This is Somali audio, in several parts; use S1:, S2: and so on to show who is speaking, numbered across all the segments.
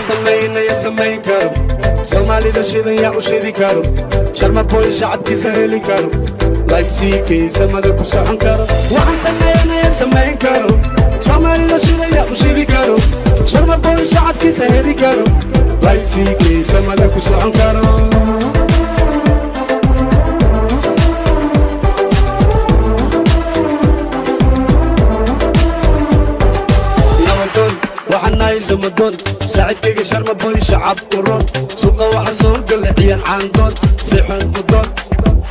S1: Samaynaya samayn karo, Soomaalida shidan yaa u shidi karo, Sharma Boy shacabkiisa heli karo, like CK samada ku socon karo. Waxaan samaynaya samayn karo, Soomaalida shidan yaa u shidi karo, Sharma Boy shacabkiisa heli karo, like CK samada ku socon karo. Nabadoon waxaan nahay samadoon, saaxiibkayga Sharma Boy shacab u ron. Suuqa waxa soo gala ciyaal caandoon, si xun u doon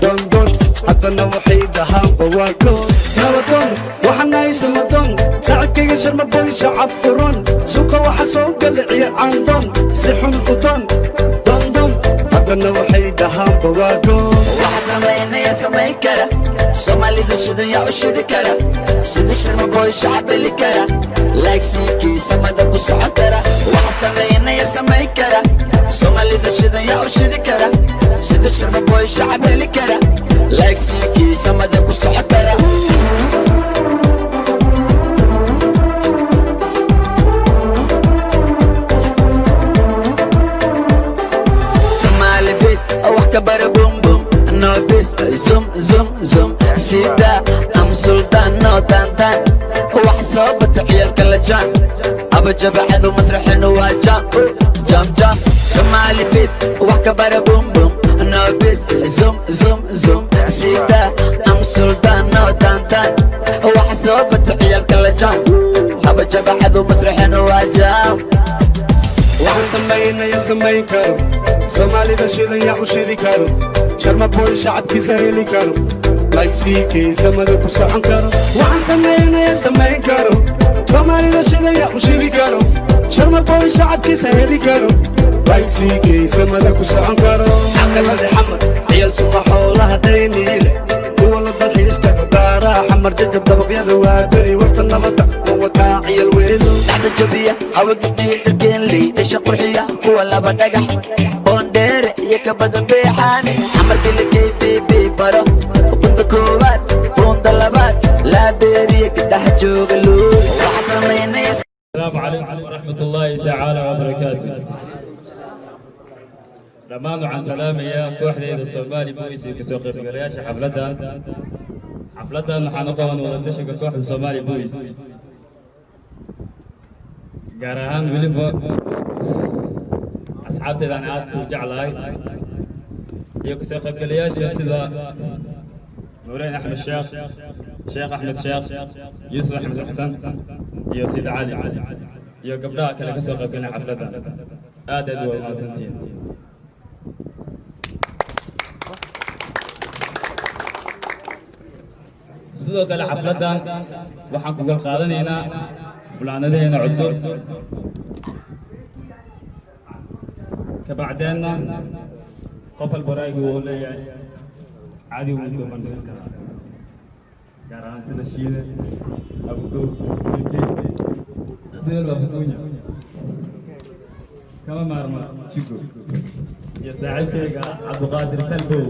S1: doondoon, haddana waxay dhahaan bawaagoon. Nabadoon waxaan nahay samadoon, saaxiibkayga Sharma Boy shacab u ron. Suuqa waxa soo gala ciyaal caandoon, si xun u doon doondoon, haddana waxay dhahaan bawaagoon.
S2: Waxa samaynaya samayn kara, Soomaalida shidan yaa u shidi kara, sida Sharma Boy shacab heli kara, like CK samada ku socon kara. Waxa samaynaya samayn kara, Soomaalida shidan yaa u shidi kara, sida Sharma Boy shacab heli kara, like CK samada ku socon kara. Somali beat wax ka bara, boom boom, no bis, zoom zoom zoom, sida am sultan, no tan tan. Wax soo bata ciyaalka la jaan aba jabacadu masraxinu waa jam jam jam. Somali beat wax ka bara, boom boom, no bis, zoom zoom zoom, sida am sultan, no tan tan. Wax soo bata ciyaalka la jaan aba jabacadu masraxinu waa jam.
S1: Waxaan samaynaya samayn karo, Soomaalida shidan yaa u shidi karo, Sharma Boy shacabkiisa heli karo, like CK samada ku socon karo. Waxaan samaynaya samayn karo, Soomaalida shidan yaa u shidi karo, Sharma Boy shacabkiisa heli karo, like CK samada ku socon karo. Caqalada Xamar, ciyaal suqa, xoolaha dayniile, kuwa la dalxiis tago, daaraha Xamar jajab, dabaqyada waa beri, warta nabadda oo wataa ciyal weedo.
S2: Dhaxda jabiya hawa gabdhihi dharkeenley dhasha qurxiya, kuwa laba dhagax boondheere iyo ka badan beexaane, Xamar bilikay bb baro, bunda koowaad, bunda labaad, laabeeriya gabdhaha jooga luuri. Waxa samaynaya
S3: السلام عليكم ورحمة الله تعالى وبركاته. Dhammaan waxaan salaamayaa kooxdeyda Soomaali Boys iyo kasoo qaybgalayaasha xafladdan. Xafladdan waxaan u qaban wadatashiga kooxda Soomaali Boys, gaar ahaan weliba asxaabteedaan aad u jeclahay, iyo kasoo qaybgalayaasha sida Nuureyn Axmed Sheekh, Sheekh Axmed Sheekh, Yuusuf Axmed Xasan iyo Sida Cali iyo gabdhaha kale kasoo qaybgalay xafladdan. Aad aad waa mahadsantihiin. Sidoo kale xafladdan waxaan ku kal qaadanaynaa fulaanadaheena cusub, kabacdeenna qof walba ra'yigu uu leeyahay caadi wuu soo bandhigi karaa, gaar ahaan sida Shiide Abugow Deel Abugunya kama maarma Jigo iyo saaxiibkayga Cabduqaadir Salbow.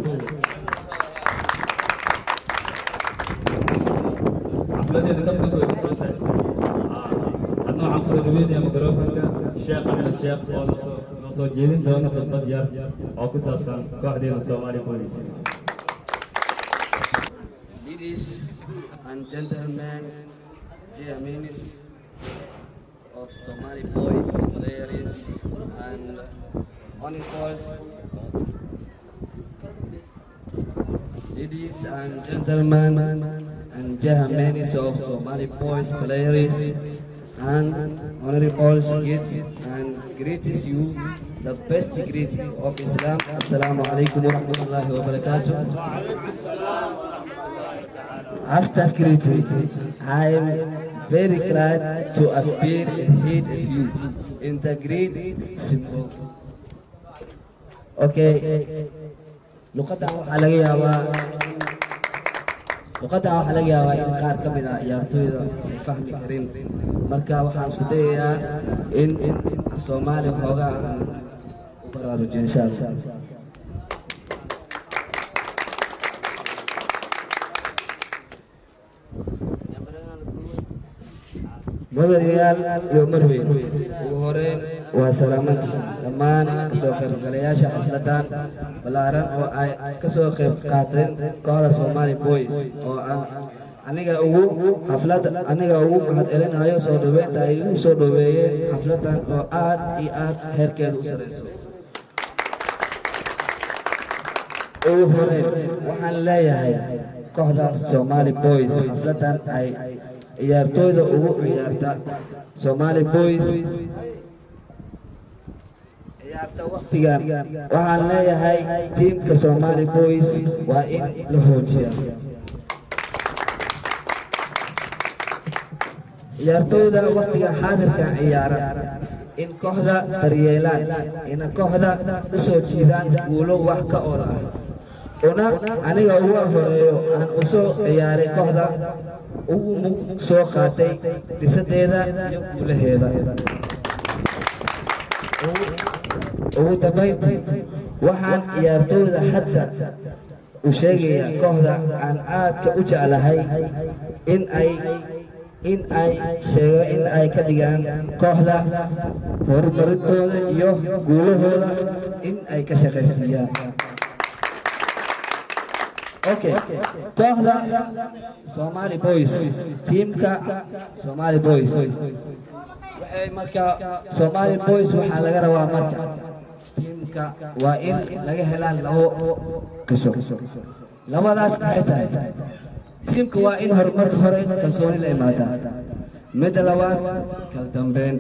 S3: Xafladeeda kaftanku way ku tahay. Hadna waxaan kusoo dhaweynaya mikrofonka Sheekh Axmed Sheekh oo noo soo jeedin doona khudbad yar oo ku saabsan kooxdeena Somali Boys.
S4: Ladies and gentlemen, chairmen of Somali Boys, players and uncles, ladies and gentlemen, and chairmen of Somali Boys, players and honorable guests, and greetings you the best greeting of Islam. Assalamu alaikum wa rahmatullahi wa barakatuh. After greeting, I am very glad to appear ahead of you in the great symbol. Okay, luqaddan waxaa laga yaabaa in qaar ka mid ah ciyaartooyda ay fahmi karin, marka waxaan isku dayayaa in af Soomaali xoogaa aan u baraarujiyo, insha Allah. Mudanayaal iyo marweyn, ugu horeyn waa salaamantihiin dhammaan kasoo qaybgalayaasha xafladan ballaaran oo ay kasoo qayb qaateen kooxda Somali Boys, oo aan aniga ugu xaflad aniga ugu mahad celinayo soo dhaweynta ay igu soo dhaweeyeen xafladan oo aad iyo aad heerkeedu u sareyso. Ugu horeyn waxaan leeyahay kooxda Somali Boys, xafladan ay ciyaartooyda ugu ciyaarta Somali Boys ciyaarta waqtigan, waxaan leeyahay tiimka Somali Boys waa in la xoojiya. Ciyaartooyda waqtiga xaadirka ciyaara in kooxda daryeelaan, ina kooxda u soo jiidaan guulo wax ka ool ah, una aniga ugu horeeyo aan u soo ciyaaray kooxda, ugu mug soo qaatay dhisadeeda iyo guulaheeda. Ugu dambayntii waxaan ciyaartooyda hadda u sheegayaa kooxda aan aadka u jeclahay in ay sheego in ay ka dhigaan kooxda horumarintooda iyo guulahooda in ay ka shaqaysiiyaan. Okay, kooxda Somali Boys, tiimka Somali Boys, waxay marka Somali Boys waxaa laga rabaa marka tiimka waa in laga helaan labo qiso. Labadaas maxay tahay? Tiimka waa in horumarka hore kalsooni la imaadaa, midda labaad kala dambeyn.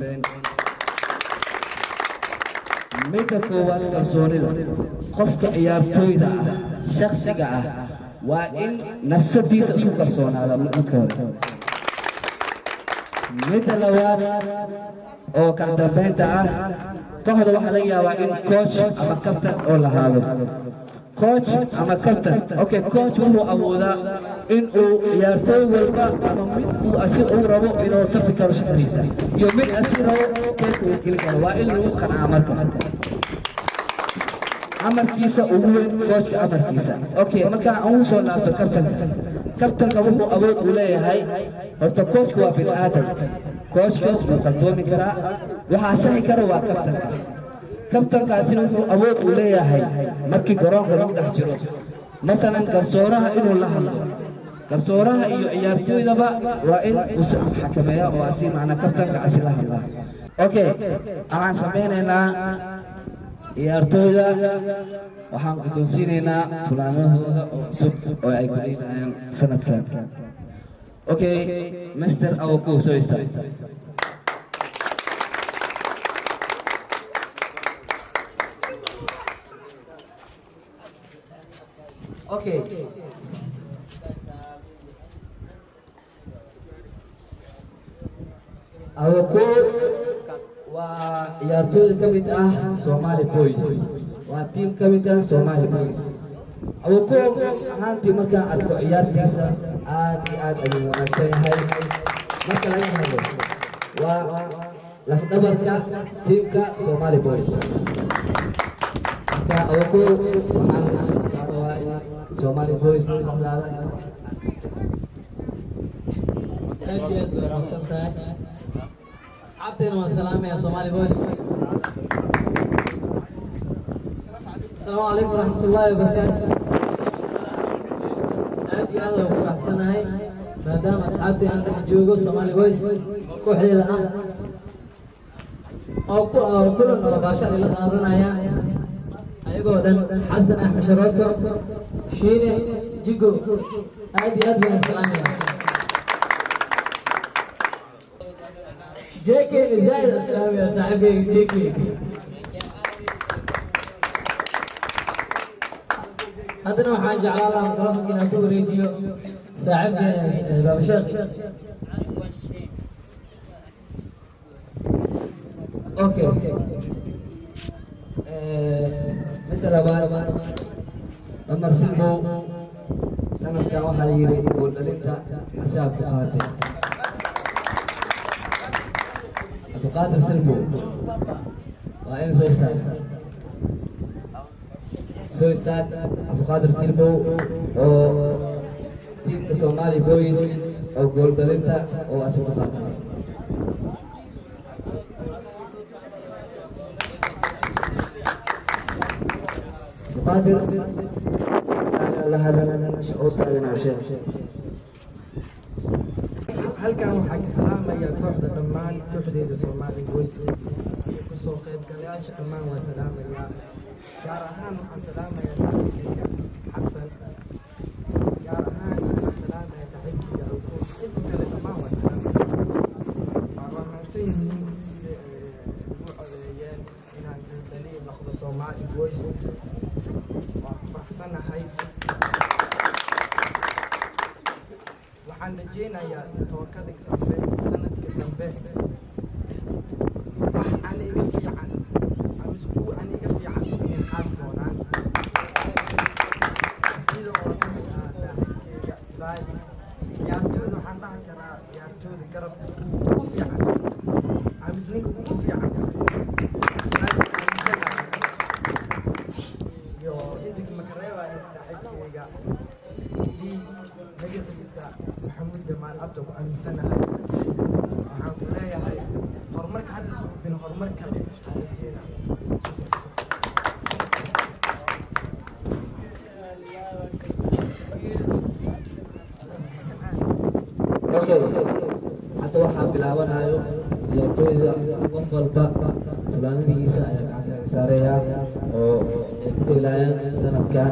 S4: Midda koowaad, kalsoonida qofka ciyaartooyda ah, shaksiga ah, waa in nafsadiisa isku kalsoonaada midka hore. Midda labaad oo kala dambeynta ah, kooxda waxaa laga yaabaa in coach ama captain oo lahaado. Coach ama captain, okay, coach wuxuu awoodaa in uu ciyaartooy walba ama mid uu asi uu rabo inuu safi karo shaqadiisa iyo mid asi rabo keedka uu gelin karo. Waa in lagu qancaa marka amarkiisa ugu weyn, coachka amarkiisa. Okay, marka aan ugu soo laabto kabtanka, kabtanka wuxuu awood u leeyahay, horta coachka waa bini aadam, coachka wuu khaldoomi karaa, waxaa saxi kara waa kabtanka. Kabtankaasina wuxuu awood u leeyahay markii garoonka lagu dhex jiro, matalan garsooraha inuu la hadlo, garsooraha iyo ciyaartooydaba waa in uu xakameeya oo asi macnaa kabtanka asi la hadlaa. Okay, waxaan samaynaynaa ciyaartooyda waxaan guddoonsiinaynaa fulaanahooda oo cusub oo ay ku dhiilayaan sanadkan. Okay, Mr Awoko, soo istaag. Okay. Awoko waa ciyaartooyda ka mid ah Somali Boys, waa team ka mid ah Somali Boys. Awoko ahaantii markaan arko ciyaartiisa aad iyo aad ayuu wanaagsan yahay. Marka laga hadlo waa lafdhabarka tiimka Somali Boys. Marka Awoko, waxaan rabaa in Somali Boys kooxdaada
S5: Aad iyo aad bay wanaagsan tahay. Asxaabteena waan salaamaya, Somali Boys. Asalaamu calaykum waraxmatullaahi wabarakaatu. Aad iyo aad waan ku faraxsanahay maadaama asxaabtii aan dhex joogo, Somali Boys oo kooxdeeda ah oo ku oo kulan oo baashaan ila qaadanaya ayagoo dhan, Xasan Axmed Sharooto, Shiine Jigo, aad iyo aad baan salaamaya. JK زايد السلام يا صاحبي JK. Haddana waxaan jeclaan lahaa mikrofonka inaan ku wareejiyo saaxiibkeena Baaba Sheekh.
S4: Okay, midda labaad, Cumar Silbow sanadkan waxaa la yidhi gool dhalinta asaab ku qaatay. Cabdiqaadir Silbow waa in soo istaag, soo istaag Cabdiqaadir Silbow oo tiimka Somali Boys oo gool dhalinta oo asig ku qaatay. Cabdiqaadir, la hadal, shucuurtaadana u sheeg.
S6: Halkan waxaan ka salaamayaa kooxda, dhammaan kooxdeeda Soomaali Boys iyo kusoo qaybgalayaasha dhammaan waa salaamayaa. Gaar ahaan waxaan salaamayaa saaxiibkayga Xasan, gaar ahaan waxaan salaamayaa saaxiibkayga Awko. Inta kale dhammaan waa salaamaya. Waa mahadsan yihiin sida ugu codeeyeen inaan daliil noqdo Soomaali Boys. Waan ku faraxsanahay. Waxaan rajeynayaa tookada dambe, sanadka dambe, wax aan iga fiican amise kuwa aan iga fiican inay qaadi doonaan, sida oo ka mid ah saaxiibkeyga Baasi. Ciyaartooyda waxaan dhahi karaa ciyaartooyda garabka ugu fiican amise ninka ugu fiican iyo inta makareebaya saaxiibkeyga lii, magaciisa Maxamuud Jamaal Cabdi, ku aaminsanahay. Waxaan ku leeyahay horumarka hadda suubin, horumar kale aan rajeynaa.
S4: Okay, hadda waxaa bilaabanayo ciyaartooyda. Qof walba fulaanadigiisa ayaa gacanta laga saarayaa oo ay ku dheelayaan sanadkan.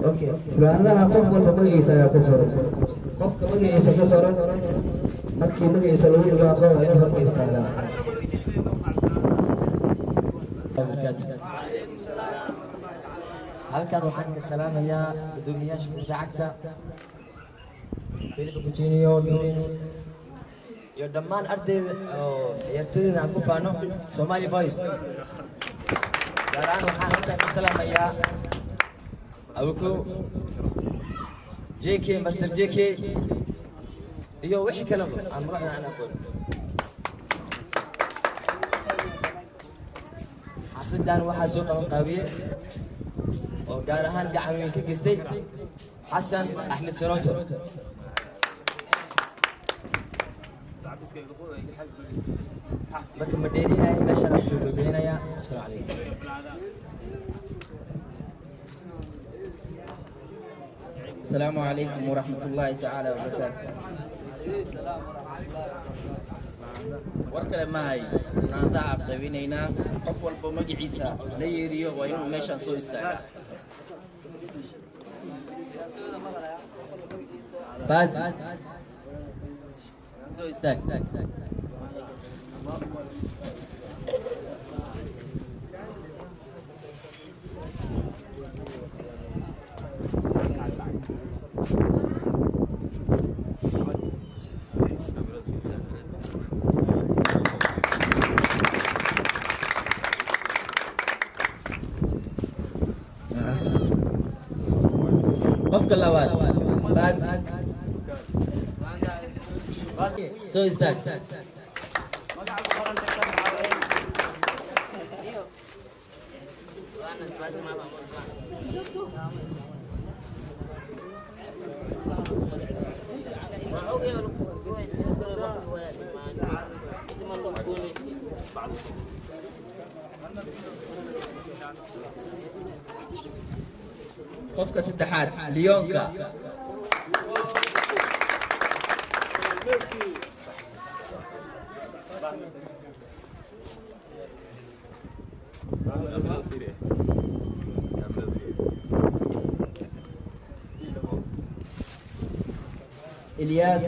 S4: Okay, fulaanadaha qof walba magaciisa ayaa ku qoran. Qofka magaciisa ku qoran, markii magaciisa lagu dhawaaqo, waa inuu horka istaagaa.
S5: Barakaatu. Halkan waxaan ka salaamayaa guddoomiyaasha kubadda cagta, Philip Coutinho, Nurin iyo dhammaan ardayda oo ciyaartooyda aan ku faano, Somali Boys. Gaar ahaan waxaan halkan ka salaamayaa Awko, JK, Master JK iyo wixii kaleba aan magacooda aan aqoon. Xafladan waxaa soo qaban qaabiye oo gaar ahaan gacan weyn ka geystay Xasan Axmed Sharoto. Marka ma dheerinaya, meeshaan kusoo gabagabeynaya. Asalaamu calaykum.
S7: السلام عليكم ورحمة الله تعالى وبركاته. War kale ma hay. Funaanadaha qaybinaynaa. Qof walba magaciisa la yeeriyo waa inuu meeshaan soo istaagaa.
S5: Baazi, soo istaag. Qofka labaad, Baazi, soo istaag.
S7: Qofka saddexaad, Leonka. Ilyas.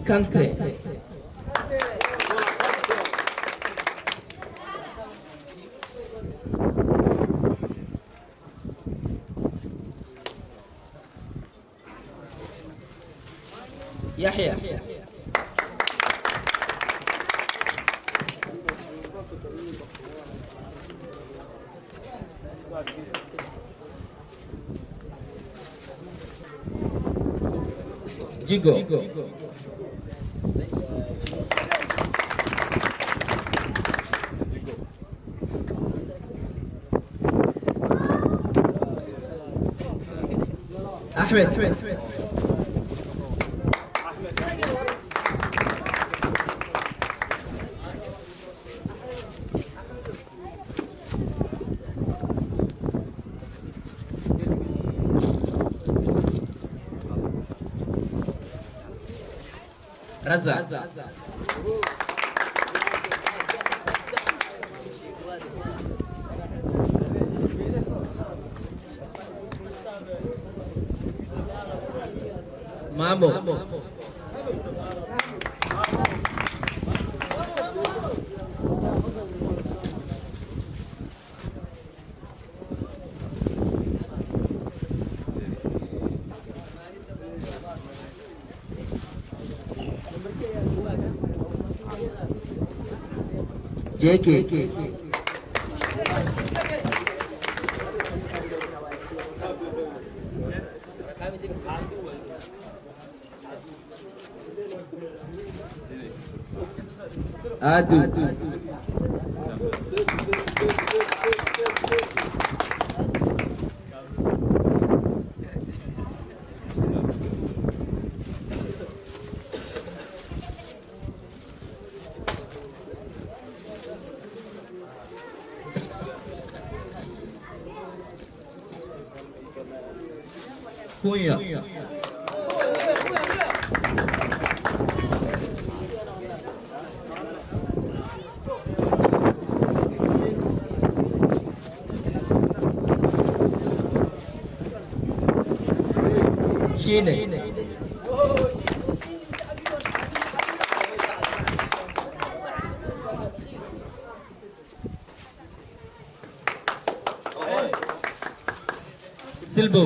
S7: Kante. Yaxya. Jigo.
S4: Axmed. Razak. Mamo. JK. Adu. Cunha. Chile. Silbo.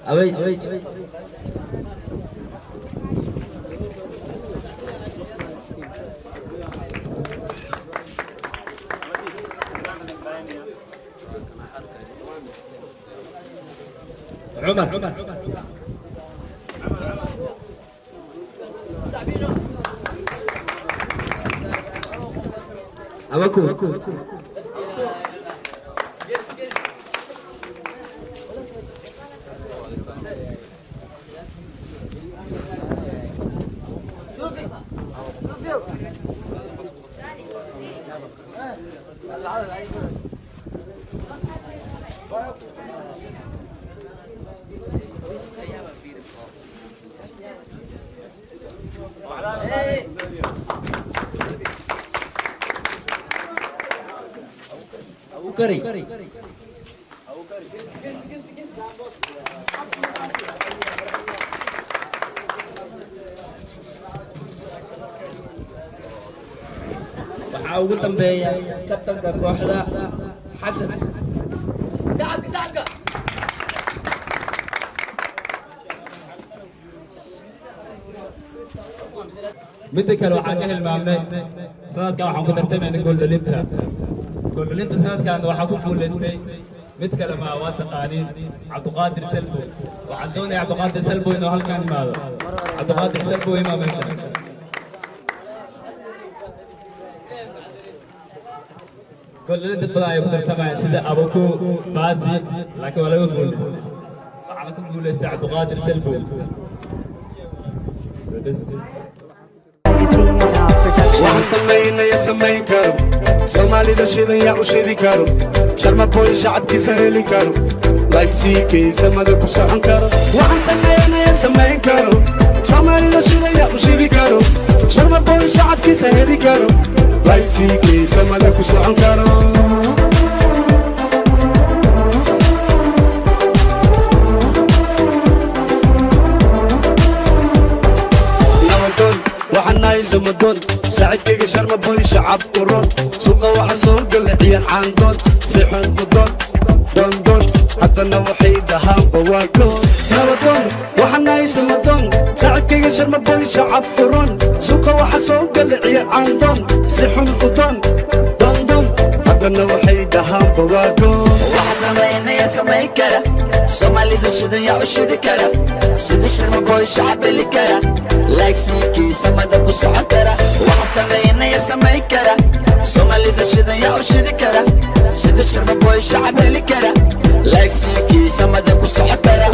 S4: Awais. عمر. أباكو. Abukari. Waxaa ugu dambeeya kabtanka kooxda Xasan.
S3: Midda kale waxaan ka hilmaamnay sanadkan waxaan ku tartamaynay gooldhalinta. Gooldhalinta sanadkan waxaa ku guulaystay mid kale ma waa taqaaniin Cabduqaadir Salbo. Waxaan doonayaa Cabduqaadir Salbo inuu halkan imaado. Cabduqaadir Salbo imaa meesha. Gooldhalin dad badan ayay ku tartamayaan sida Abuku, Baasi, laakiin waa laga guulaystay. Waxaana ku guulaystay Cabduqaadir Salbo.
S1: Waxaan samaynaya samayn karo, Soomaalida shidan yaa u shidi karo, Sharma Boy shacabkiisa heli karo, like CK samada ku socon karo. Waxaan samaynaya samayn karo, Soomaalida shidan yaa u shidi karo, Sharma Boy shacabkiisa heli karo, like CK samada ku socon karo. Nabadoon waxaan nahay samadoon, saaxiibkayga Sharma Boy shacab u roon, suuqa waxa soo gala ciyaal caandoon, si xun u doon doon doon, haddana waxay dhahaan bawaagoon. Nabadoon waxaan nahay samadoon, saaxiibkayga Sharma Boy shacab u roon, suuqa waxa soo gala ciyaal caandoon, si xun u doon doon doon, haddana waxay dhahaan bawaagoon.
S2: Waxa samaynaya samayn kara, Soomaalida shidan yaa u shidi kara? Sida Sharma Boy shacab heli kara? Laagsiikii samada ku socon kara? Waxa samaynaya samayn kara. Soomaalida shidan yaa u shidi kara? Sida Sharma Boy shacab heli kara? Laagsiikii samada ku socon kara?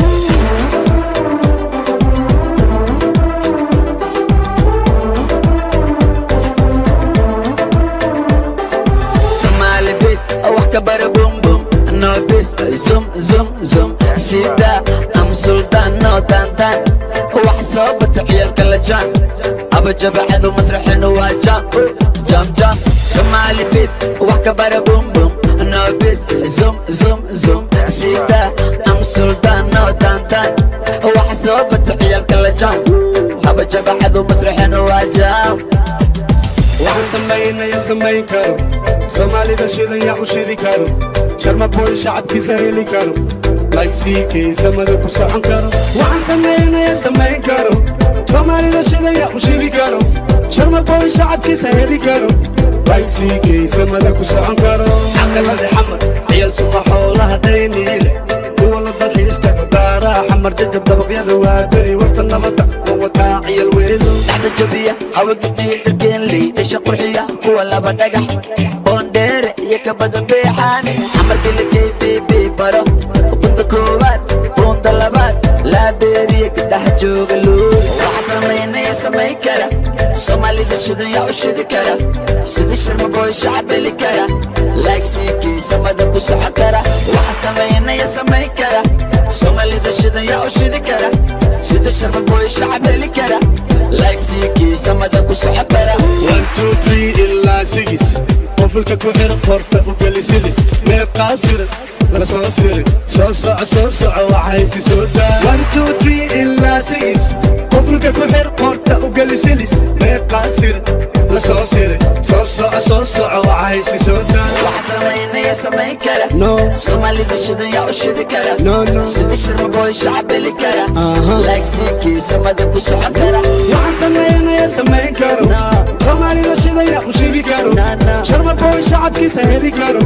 S2: Somali beat, wax ka bara boom boom. No bis, zoom zoom zoom. Sida I'm Sultan, no tan tan. Wax soo bata ciyaalka la jaan. Abajabacadu masraxinu waa jam jam jam. Somali beat, wax ka bara boom boom. No bis, zoom zoom zoom. Sida I'm Sultan, no tan tan. Wax soo bata ciyaalka la jaan. Abajabacadu masraxinu waa jam.
S1: Waxaan samaynaya samayn karo. Soomaalida shidan yaa u shidi karo? Sharma Boy shacabkiisa heli karo? Like samada ku socon karo? Waxaan samaynaya samayn karo. Soomaalida shidan yaa u shidi karo? Sharma Boy shacabkiisa heli karo? Like samada ku socon karo? Caqalada Xamar, ciyaal suqa, xoolaha Dayniile, kuwa la dalxiistaga, daaraha Xamar, jajab, dabaqyada, waa beri, warta nabadda oo wataa ciyal weedo.
S2: Dhexda jabiya hawa gidhiya, darkeenley dhasha qurxiya, kuwa laba dhagax boondheere iyo ka badan beexaane, Xamar bilikay bb baro, bunda koowaad, bunda labaad, Laabeeriya, gabdhaha jooga luuri. Waxa samaynaya samayn kara. Soomaalida shidan yaa u shidi kara? Sida Sharma Boy shacab heli kara? Laagsiikii samada ku socon kara? Waxa samaynaya samayn kara. Soomaalida shidan yaa u shidi kara? Sida Sharma Boy shacab heli kara? Laagsiikii samada ku socon kara?
S1: 1 2 3 ilaa 6, qofulka ku xir, qorta u geli silis, meeqaa sira la soo siri? Soo soco, soo soco, waxaysi soo daa. 1 2 3 ilaa 6, qofulka ku xir, qorta u geli silis, meeqaa sira la soo siri? Soo soco, soo soco, waxaysi soo daa.
S2: Waxa samaynaya samayn kara.
S1: No.
S2: Soomaalida shidan yaa u shidi kara?
S1: No, no.
S2: Sida Sharma Boy shacab heli kara? Laagsiikii samada ku socon kara?
S1: Waxaan samaynaya samayn karo.
S2: No.
S1: Soomaalida shidaya u shidi karo?
S2: No, no.
S1: Sharma Boy shacabkiisa heli karo?